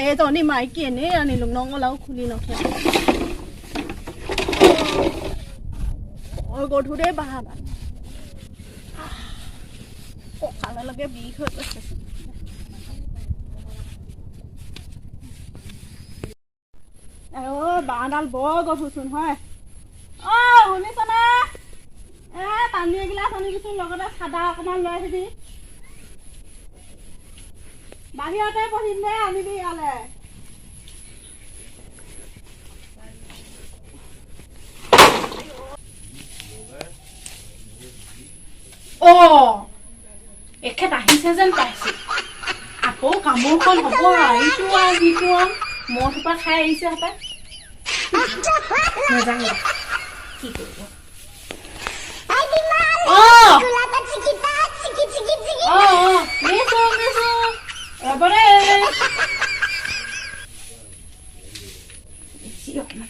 এজনী মাইকী এনেই আনিলোঁ, নঙলাও খুলি নথয়। বৰ গধুৰ দেই বাঁহডাল, কঁকাললৈকে বিষ হৈ গৈছে। অ' বাঁহডাল বৰ গধুৰচোন হয়। অ' শুনিছনে? এ পানী এগিলাচ আনিবিচোন, লগতে চাদা অকণমান লৈ আহিবি। বাহিৰতে বহিম দে, আনিবি ইয়ালে। অ এখেত আহিছে যেন পাইছো। আকৌ কামোৰখন হ'ব, ইটো আৰু সিটো আৰু মহটোপা খাই আহিছে হপাই। নাজানো কি কৰিব। অ অ অ নিছো নিছো, ৰ'ব দেই। বেছি অকণমান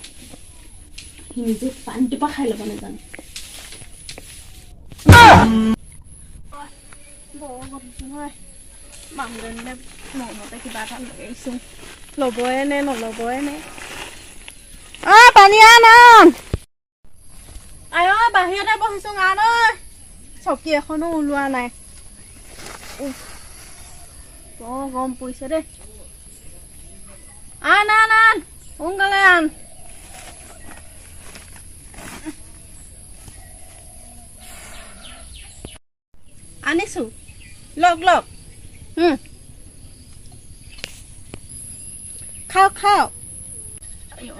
সি নিজে পানীটোপা খাই ল'ব নাজানে। বৰ গৰম নহয়। মানুহজনীলে মৰমতে কিবা এটা লৈ আহিছোঁ, ল'বয়ে নে নল'বয়ে নে। অ পানী আন আন। আই অ বাহিৰতে বহিছোঁ, আন ঐ। চকী এখনো ওলোৱা নাই। উফ, বৰ গৰম পৰিছে দেই। আন আন আন, সোনকালে আন। আনিছো, লওক লওক। খাওক খাওক। আইঅ।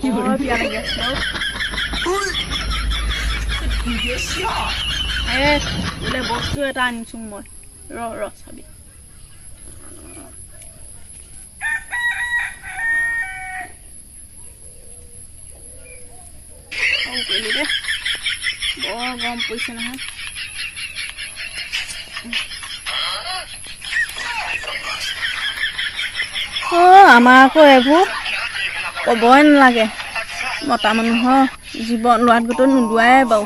বৰ পিয়াহ লাগি আছে অ। এ বোলে বস্তু এটা আনিছো মই, ৰ ৰ চাবি। খং কৰিলি দেই, বৰ গৰম পৰিছে নহয়। অ আমাৰ আকৌ এইবোৰ ক'বই নালাগে, মতা মানুহৰ জীৱন লোৱাত গোটো নোলোৱাই বাৰু।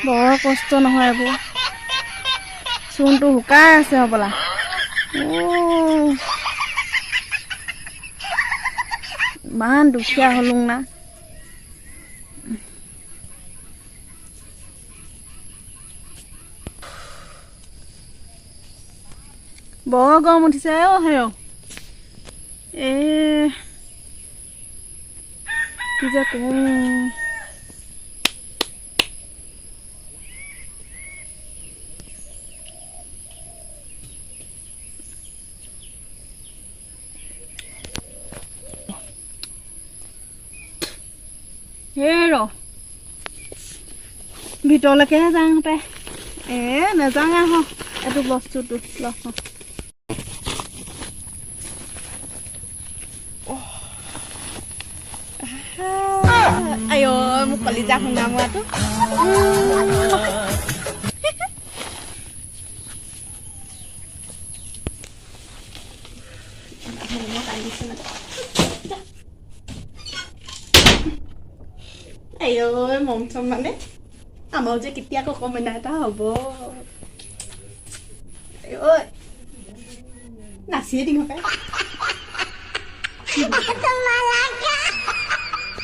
বৰ কষ্ট নহয় এইবোৰ। চূণটো শুকাই আছে হ'বলা। অ' ইমান দুখীয়া হ'লোং না। বৰ গৰম উঠিছে অ' হেৰ। এ কি যে কওঁ। হে ৰ, ভিতৰলৈকেহে যাওঁ পাই। এ নাযাওঁ, আহ এইটো বস্তুটো ল। আই মোক কলিজা শুনা মোৱাটো। আই মম চম মানে আমাৰো যে কেতিয়া ককমইনা এটা হ'ব। ঐ নাচিয়ে দিম পাই।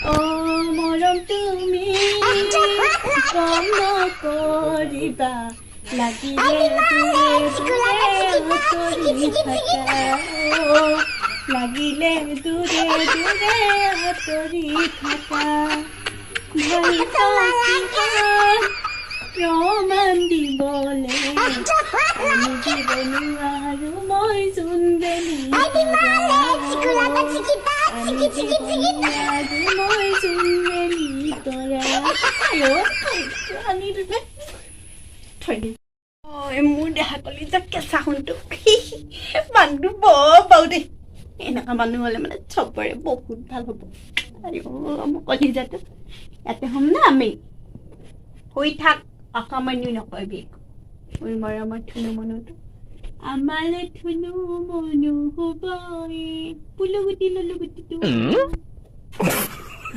অ মৰম তুমি কম নকৰিবা, লাগিলে দূৰে দূৰে আঁতৰি থাকা, লাগিলে দূৰে দূৰে আঁতৰি থাকা। ভাল পাওঁ প্ৰমাণ দিবলে আনি দিব নোৱাৰো মই জোনবেলি, আনি দিব নোৱাৰো মই জোনবেলি তৰা। আনি দিলে থৈ দিম। মোৰ দেহা কলিজা কেঁচা সোণটো, মানুহটো বৰ বাৰু দেই। এনেকুৱা মানুহ হ'লে মানে চবৰে বহুত ভাল হ'ব। আইঅ মোৰ কলিজাটো, ইয়াতে হ'ম না আমি। শুই থাক, অকমানি নকৰিবি। মোৰ মৰমৰ থুনু মনুটো, আমালে থুনু মনু হ'বই পুলুগুটি লুলুগুটিটো।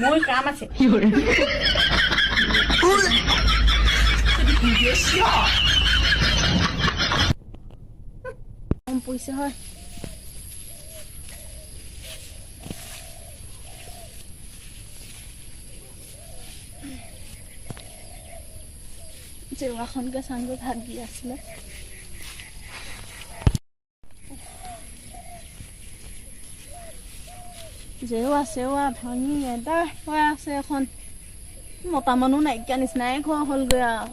মোৰ কাম আছে। 别笑。পৰিছে হয়। জেওৰাখনকে চাংগৈ, ভাত দি আছিলে। জেওৰা চেওৰা ভাঙি এদাই হৈ আছে এখন। মতা মানুহ নাইকিয়া নিচিনাই ঘৰ হ'লগৈ আৰু।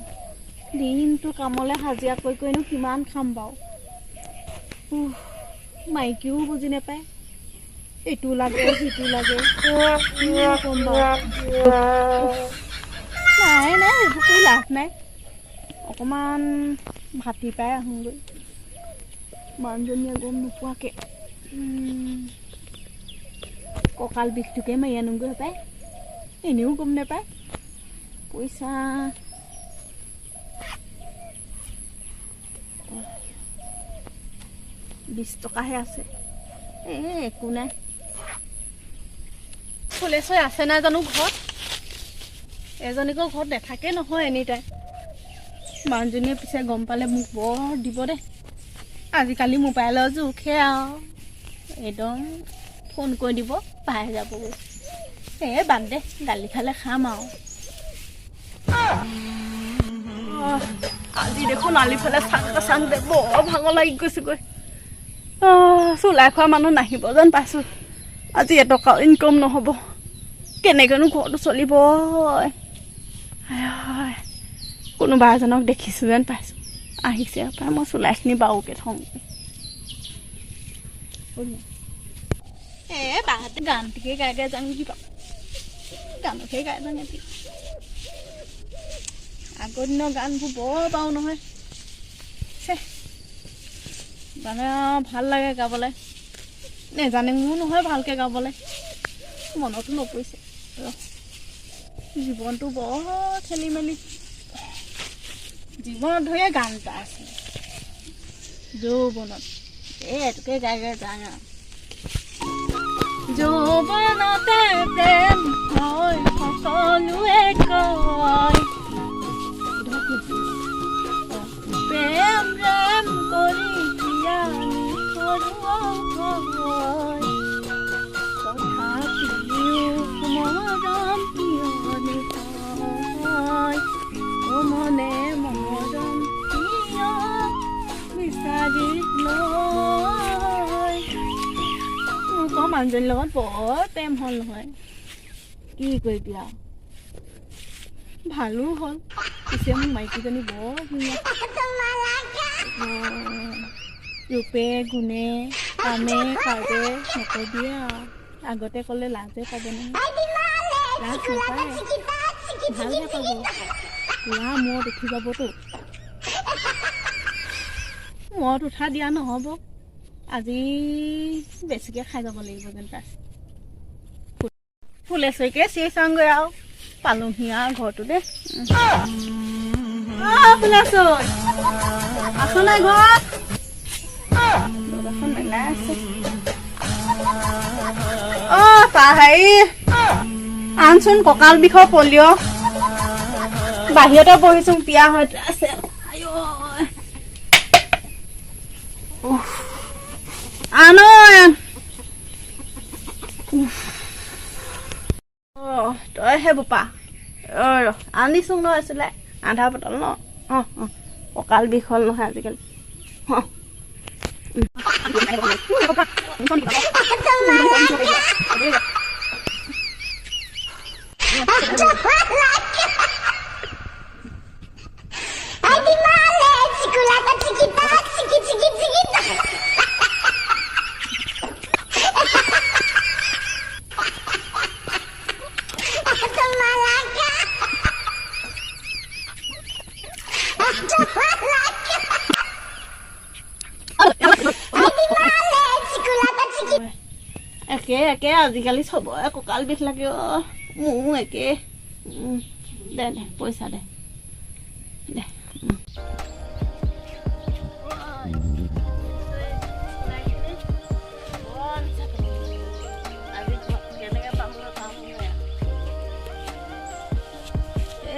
দিনটো কামলৈ হাজিৰা কৰি কৰিনো কিমান খাম বাৰু। মাইকীও বুজি নাপায়, এইটো লাগে সিটো লাগে, কিনো ক'ম বাৰু। নাই নাই, সেইবোৰ কৰি লাভ নাই। অকণমান ভাতি পাই আহোঁগৈ মানুহজনীয়ে গম নোপোৱাকৈ। কঁকাল বিষটোকে মাৰি আনোগৈ পাই, এনেও গম নাপায়। পইচা 20 টকাহে আছে, এই একো নাই। ফুলেশ্বৰী আছে নাই জানো ঘৰত? এজনীকো ঘৰত নাথাকে নহয় এনি টাইম। মানুহজনীয়ে পিছে গম পালে মোক বৰ দিব দেই। আজিকালি মোবাইলৰ যুগহে আৰু, একদম ফোন কৰি দিব, পাই যাবগৈ। এই বাদ দে, গালি খালে খাম আৰু। আজি দেখোন আলিফালে চাং চাং দে, বৰ ভাগৰ লাগি গৈছেগৈ। চোলাই খোৱা মানুহ নাহিব যেন পাইছোঁ। আজি এটকাও ইনকম নহ'ব, কেনেকৈনো ঘৰটো চলিব। কোনোবা এজনক দেখিছোঁ যেন পাইছোঁ, আহিছে পাই। মই চোলাইখিনি বাৰুকে থওঁ। এ বাহঁতে গানটোকে গাই গাই যাওঁ নেকি বাৰু? গানকে গাই যাওঁ নেকি? আগৰ দিনৰ গানবোৰ বৰ পাওঁ নহয়, মানে ভাল লাগে গাবলৈ। নেজানিমো নহয় ভালকৈ গাবলৈ, মনতো নপৰিছে। জীৱনটো বৰ খেলি মেলি। জীৱনত ধৰিয়ে গান এটা আছে যৌৱনত, এই এইটোকে গাই গাই যাওঁ আৰু। যৌৱনতে প্ৰেম হয় সকলোৱে কয়, প্ৰেম প্ৰেম কৰি হয়, তথাপিও মৰম কিয় নহয়? অ মনে মৰম কিয় বিচাৰি লয়? মোৰ ক মানুহজনীৰ লগত বৰ প্ৰেম হ'ল নহয়, কি কৰিবি আৰু, ভালো হ'ল। পিছে মোৰ মাইকীজনী বৰ ধুনীয়া, ৰূপে গুণে কামে কাজে নকবি আৰু। আগতে ক'লে লাজে পাব নহয়, লাজ নাপায়, ভালহে পাব, পুৰা মূৰত উঠি যাবতো। মূৰত উঠা দিয়া নহ'ব, আজি বেছিকৈ খাই যাব লাগিব যেন পাইছোঁ। ফুলেশ্বৰীকে চিঞৰি চাওঁগৈ আৰু, পালোহি আৰু ঘৰটোতে। ফুলেশ্বৰী আছ নাই ঘৰত? দৰ্জাখন মেলাই আছে। অ তা হেৰি আনচোন, কঁকাল বিষৰ পলিঅ'। বাহিৰতে বহিছো, পিয়াহ হৈ আছে। আন তইহে বোপা, ৰ আনিছো নহয় চিলাই আধা বটল ন। অঁ অঁ, কঁকাল বিষ হ'ল নহয় আজিকালি। অঁ একে একে আজিকালি চবৰে কঁকাল বিষ লাগে। অ মোৰো একে। দে দে পইচা দে দে।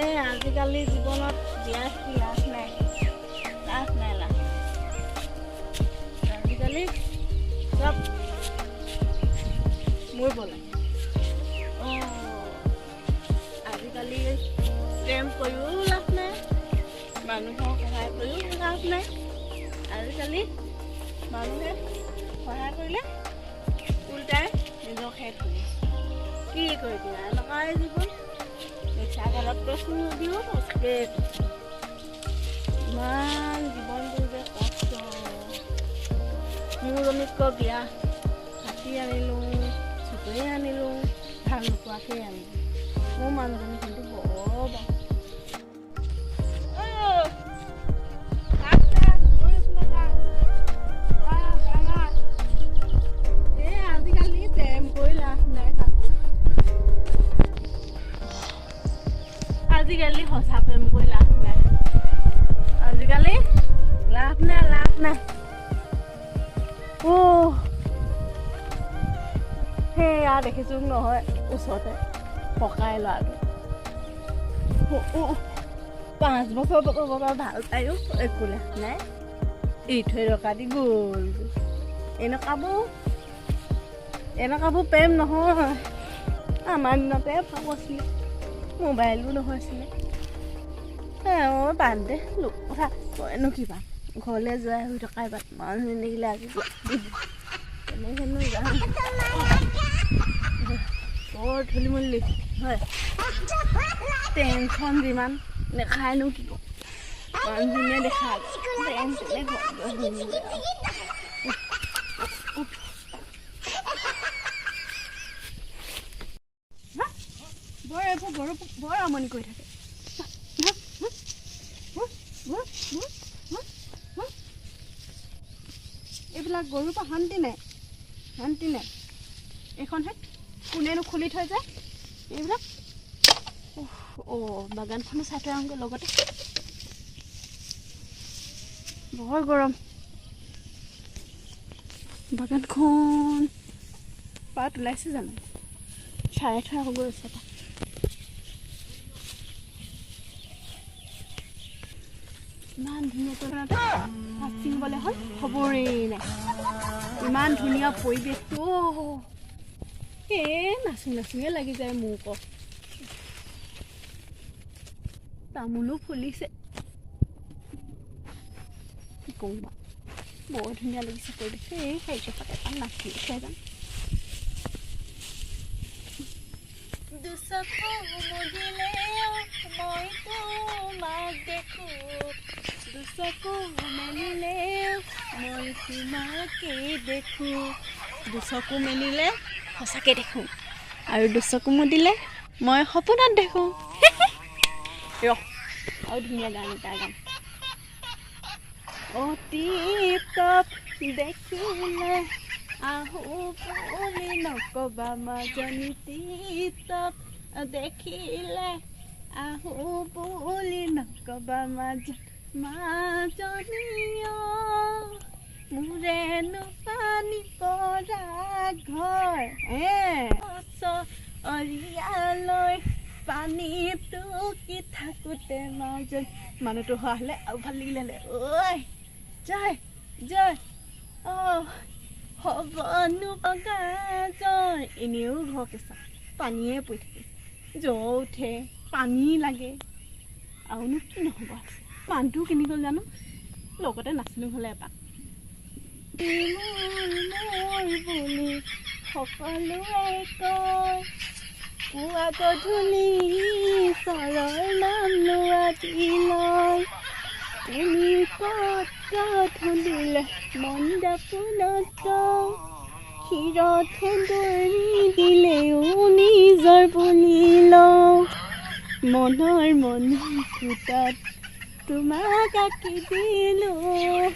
এই আজিকালি জীৱনত জীয়াই থাকি লাভ নাই, লাভ নাই, লাভ। আজিকালি কৰিব লাগে। অঁ, আজিকালি প্ৰেম কৰিও লাভ নাই, মানুহক সহায় কৰিও লাভ নাই। আজিকালি মানুহে সহায় কৰিলে উল্টাই নিজকহে ধৰে। কি কৰিবি, এনেকুৱাই জীৱন। মিছা ঘৰত কৈছোঁ যদিও সঁচাকে কৈছোঁ, ইমান জীৱনটো যে কষ্ট। মোৰজনীতকৈ বিয়া হাতী আনিলোঁ, চুকৰি আনিলোঁ, ভাল নোপোৱাকেই আনিলোঁ। মোৰ মানুহজনী কিন্তু বৰ বেয়া। এই আজিকালি প্ৰেম কৰি লাভ নাই কাকো। আজিকালি সঁচা প্ৰেম কৰি লাভ নাই, আজিকালি লাভ নাই, লাভ নাই। অ' সেয়া দেখিছোঁ নহয় ওচৰতে ককাই ল'ৰাটো। 5 বছৰ পৰা ভাল পায়ো একো লাভ নাই, এৰি থৈ ৰখা দি গ'ল। এনেকুৱাবোৰ প্ৰেম নহয়। আমাৰ দিনতে ভাল আছিলে, মোবাইলো নহৈছিলে। অঁ, বাদ দে, লোক কথা কয়নো কিবা। ঘৰলৈ যোৱাই হৈ থকাই বাদ, মানুহ নেদেখিলে আজি কেনেকৈনো যাম। বৰ ধূলি মলি হয়, টেনশ্যন যিমান, নেখায়নো কি কওঁ। মানুহজনীয়ে দেখা টেনশ্যনে ঘৰত গৈ শুনিলে আৰু। বৰ এইবোৰ গৰু বৰ আমনি কৰি থাকে। এইবিলাক গৰুৰ পৰা শান্তি নাই, শান্তি নাই। এইখনহে কোনেনো খুলি থৈ যায় এইবিলাক। অ' বাগানখনো চাই থৈ আহোঁগৈ লগতে। বৰ গৰম। বাগানখন পাত ওলাইছে জানো, চাই থৈ আহোঁগৈ ওচৰৰ পৰা। ইমান ধুনীয়াকৈ পাত ছিঙিবলৈ হ'ল, খবৰেই নাই। ইমান ধুনীয়া পৰিৱেশটো, এই নাচো নাচোৱে লাগি যায় মোৰ। ক তামোলো ফুলিছে, কি কওঁ বাৰু, বৰ ধুনীয়া লাগিছে পৰিৱেশটো। এই হেৰিডোখৰত এপাক নাচি থৈ যাম। দুচকু মুদিলেও মই তোমাক দেখো, দুচকু মেলিলেও মই তোমাকেই দেখো। দুচকু মেলিলে সঁচাকৈ দেখোঁ, আৰু দুচকু মুদিলে মই সপোনত দেখোঁ। ৰ, আৰু ধুনীয়া গান এটা গাম। অতীতক দেখিলে আহো বুলি নকবা মাজনী, তিতক দেখিলে আহো বুলি নকবা মাজনী, মোৰেনো পানী পৰা ঘৰ অৰিয়ালৈ পানী টুকি থাকোঁতে মাজনী। মানুহটো হোৱা হ'লে আৰু ভাল লাগিলে হ'লে। ঐ জয় জয়, অঁ হ'বনো গাজৰ। এনেও ঘৰ কেঁচা, পানীয়ে পৰি থাকে, জ্বৰ উঠে, পানী লাগে, আৰুনো কি নহ'ব আছে। মানুহটো কেনি গ'ল জানো, লগতে নাচিলোঁ হ'লে এপাক। মোৰ বুলি সকলোৱে কয়, পুৱা গধূলি ঈশ্বৰৰ নাম লোৱা দিলয়। তুমি ক'ত ক'ত শুনিলে মন দাপোনত কওঁ, ক্ষীৰত সেন্দুৰি দিলেও নিজৰ বুলি লওঁ। মনৰ মণিকূটত তোমাক আঁকি দিলোঁ,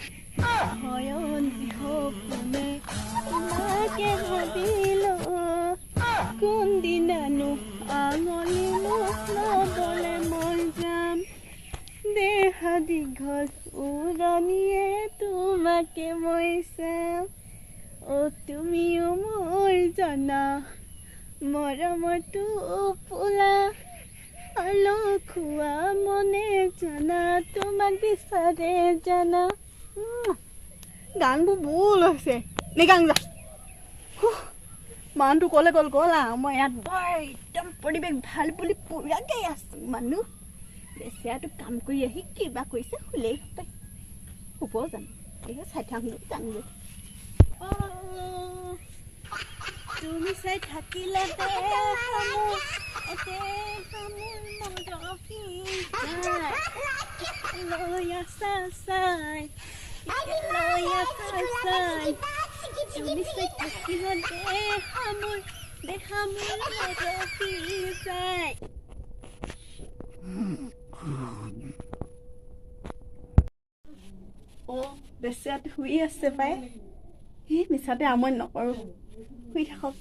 শয়নে সপোনে তোমাকে ভাবিলোঁ। কোনদিনানো আঙুলি মোক ল'বলে মই যাম, দেহা দীঘল উৰণীয়ে তোমাকে মই চাম। অ' তুমিও মোৰ জানা মৰমতো পোলা, আলসুৱা মনে জানা তোমাক বিচাৰে জানা। গানবোৰ বৰ হৈছে নে গান যা। মানুহটো ক'লে গ'ল গ'ল আৰু মই ইয়াত বৰ একদম পৰিৱেশ ভাল বুলি পূৰাকৈ আছোঁ। মানুহ বেচেৰাটো কাম কৰি আহি কিবা কৰিছে, শুলেই পাই শুব জানো? এই চাই থাকোঁ যাওঁগৈ। অ' তুমি চাই থাকিলে দেহা মোৰ, দেহা মোৰ মৰহি যায়। লৈ আছা চাই, লৈ আছা চাই। তুমি চাই থাকিলে দেহা মোৰ, দেহা মোৰ মৰহি যায়। অ' বেচেৰাটো শুই আছে পাই। সেই মিছাতে আমনি নকৰোঁ, শুই থাকক।